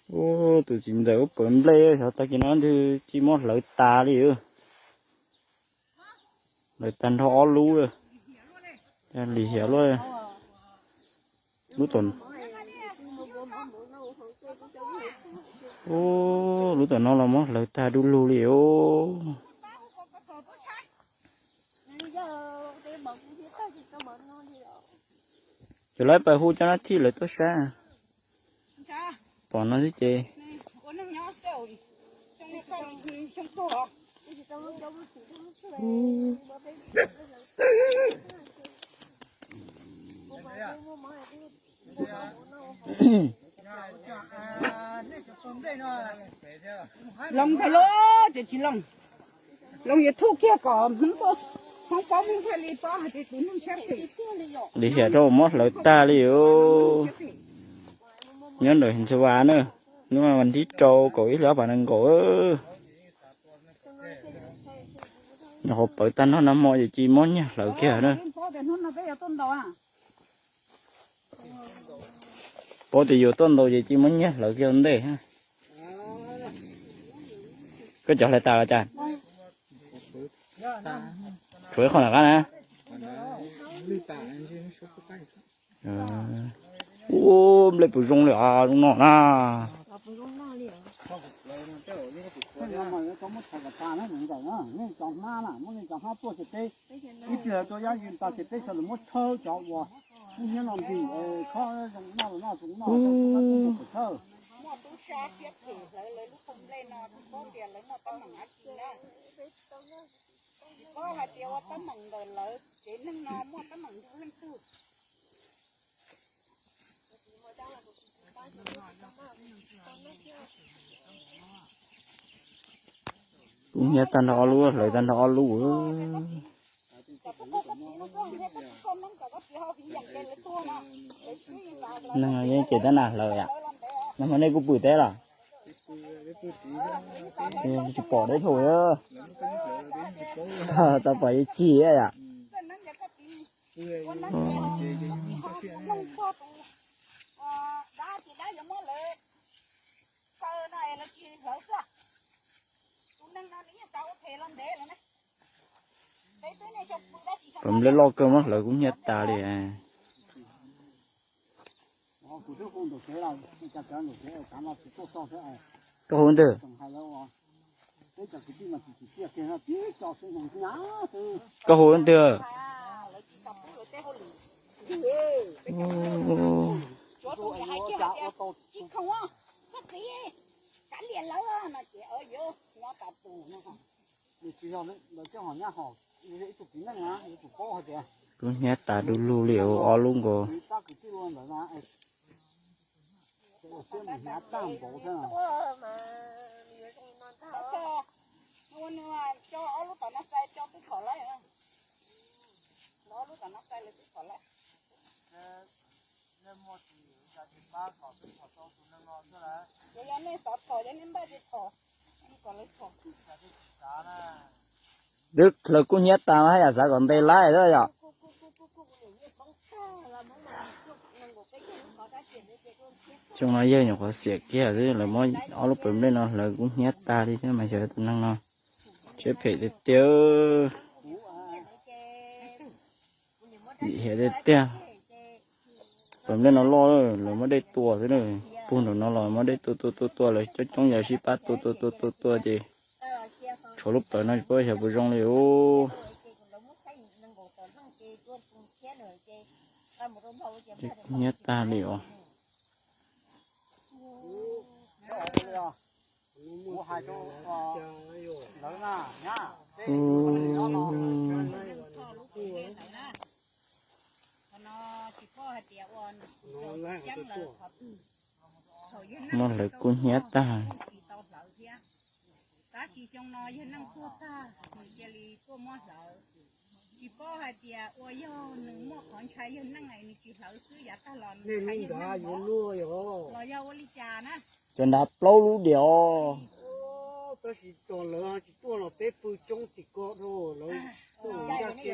Tus txiv ntxawm ub pawv nplej xyov tag kis no ntag tsis muab hlawv tas li. Hlawv tag nrho ob lub, lim hiam luaj. Lub tom, lub tom no los muab hlawv tag du lug li os. Cov laib pab hu cov nab thij lawv tuaj saib. Pom no xwb ces. Loo ntag lauj, ces tsis loo. Loo YouTube kiag kom Hmoob paub, Hmoob paub Hmoob thiaj li paub hais tias tus neeg siab phem. Lim hiam rau muab hlawv tag li os. Nyob ntawm His Ntxhais Vas na, hnub vas thib rau kaum ib hli ob phav nees nkaum. Nyuam qhuav pawv tag nrho nag hmo ces cia muab nyiag hlawv kiag na. Paub tias yuav tuaj ntaus ces cia muab nyiag hlawv kiag ua ntej. Koj cov hlais tas los cas? Tshuav ib qho nram qab na. Ua nplej puas zoo li os, zoo no na. Ib pliag rau yaj yim tas ces peb sawv daws muab tshawb cov uas kub hnyiab no ntim, khob zoo noj los noj, zoo noj, tshawb. Muaj tub sab siab phem hlawv lawv lub qub nplej no, tsis paub tias lawv muaj teeb meem dab tsi na. Tsis paub hais tias ua teeb meem ntawm lawv tsev neeg no muaj teeb meem nrug leej twg. Kub hnyiab tag nrho ob lub, hlawv tag nrho ob lub. Neeg yeej ces tab nas hlawv yam. Nag hmo nej kuj pw teb los? Tsis pom deb thaum. Tau pom yeej cig yam. Pom nplej loj kawg muab hlawv kub hnyiab tas li. Koj hu ntawd. Koj hu ntawd. Kub hnyiab tas du lug li os, ob lub nkaus. Twb hlawv kub hnyiab tas mas haj yam xav kom ntes laib xwb yom. Xyoo no yawg nyuam qhuav xiam kiag xwb, lawv muab ob lub pawv nplej no hlawv kub hnyiab tag li thiab mas xyov tus neeg no siab phem tiag tiag. Lim hiam tiag tiag. Pawv nplej no loj, lawv muab dej tua xwb na. Puag nraum no los muab dej tua tua tua tua, lawv coob coob yawg sib pab tua tua tua tua tua ces tshuav lub plawv no tsis paub xyov puas zoo li os. Kub hnyiab tag li os. Muab hlawv kub hnyiab tag. Tab sis xyoo no yawg neej tuag tag, nws cia li tuaj muab hlawv. Tsis paub hais tias ua yog nws muaj qhov ntshai yawg neej es nws tsis hlawv xwb, yav tag los nws ntshai yawg neej los yog ua li cas na. Cov nrad plaub lub diam os. Tab sis txog lawv tsis tuaj los peb pw coob tim ko rau lawv tuaj ncaj ke.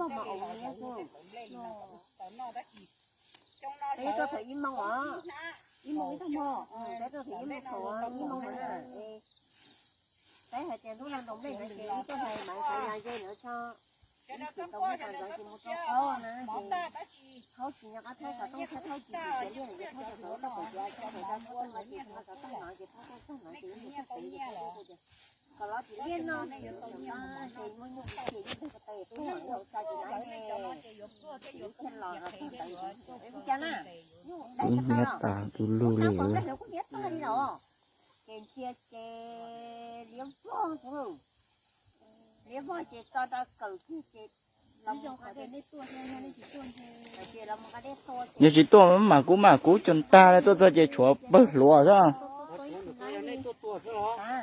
mog mas aus liab xwb. Peb tuaj thaum ib moos os, ib moos ib tag hmo, peb tuaj thaum ib moos thaum ib moos na. Peb hais tias hnub no ntaus nplej ntawd ces ib tuaj hais Maiv Xaiv Yas ze lawv tso, ib tsis tau muaj tas ntawd ces mus rau qhov na ces thaub tsis nyob qab thawb xov tooj thiab thaub tsis tsis tias liaj ces thaub tsis tau tau ces thaub tsis tau tau no ces thaub tsis tau no ces ib tug teb ces thaub tsis tau ces kom los tsis liaj no ces muaj nyuj ces ib tug teb thaub tsis tau tsis no ces ib thiaj los los thaub ntawd es kuv cas na, nyuj dai Kuv tag nyiam no, tas du lug li. Kuv nplej hlawv kuj nyiam tag li los ces ntsia ces liab vog xwb, liab vog ces tso rau kawm kiag ces los mus nqa dej tuaj, ces los mus nqa dej tuaj ces Yog tsis tuaj mas kub mas kub cog ntag li, tuaj txog ces tshuav pawg hluas xwb.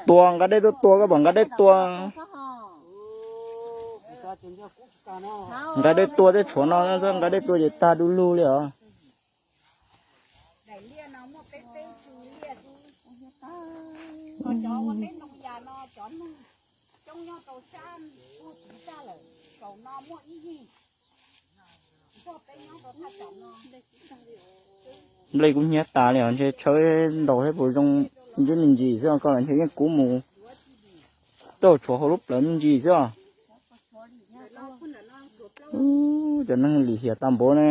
Tua nqa dej tuaj tua, koj pom nqa dej tua. Nqa dej tua tej tshuav no, nqa dej tua ces tag du lug li os. Nplej kub hnyiab tas li os, ntshe tshawb ntaus thiab puas zoo, ntshe me ntsis xwb, koj los ntshe yeej kub mus tau tshuav hauv lub plawv me ntsis xwb os. Ub, cov neeg lim hiam tag npaum ne.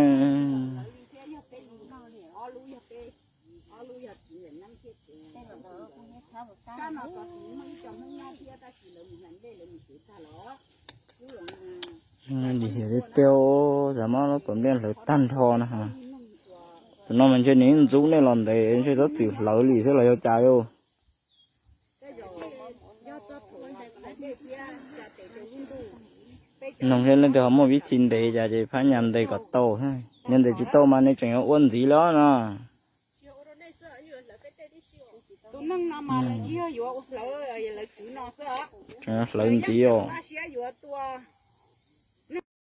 Lim hiam tiag tiag, xav mas lub plawv nplej hlawv tag nrho na. Tus no mas ntshe nws ntxub nej los ntev ntshe txhob txwm hlawv li xwb los yog cas lauj. Noog thiab leej twg ho muaj vib thi ntes cas ces phab nyas ntes kom tau. Yog ntes tsis tau mas nws tseem yuav ua ntxiv lawm no. Tseem yuav hlawv ntxiv os.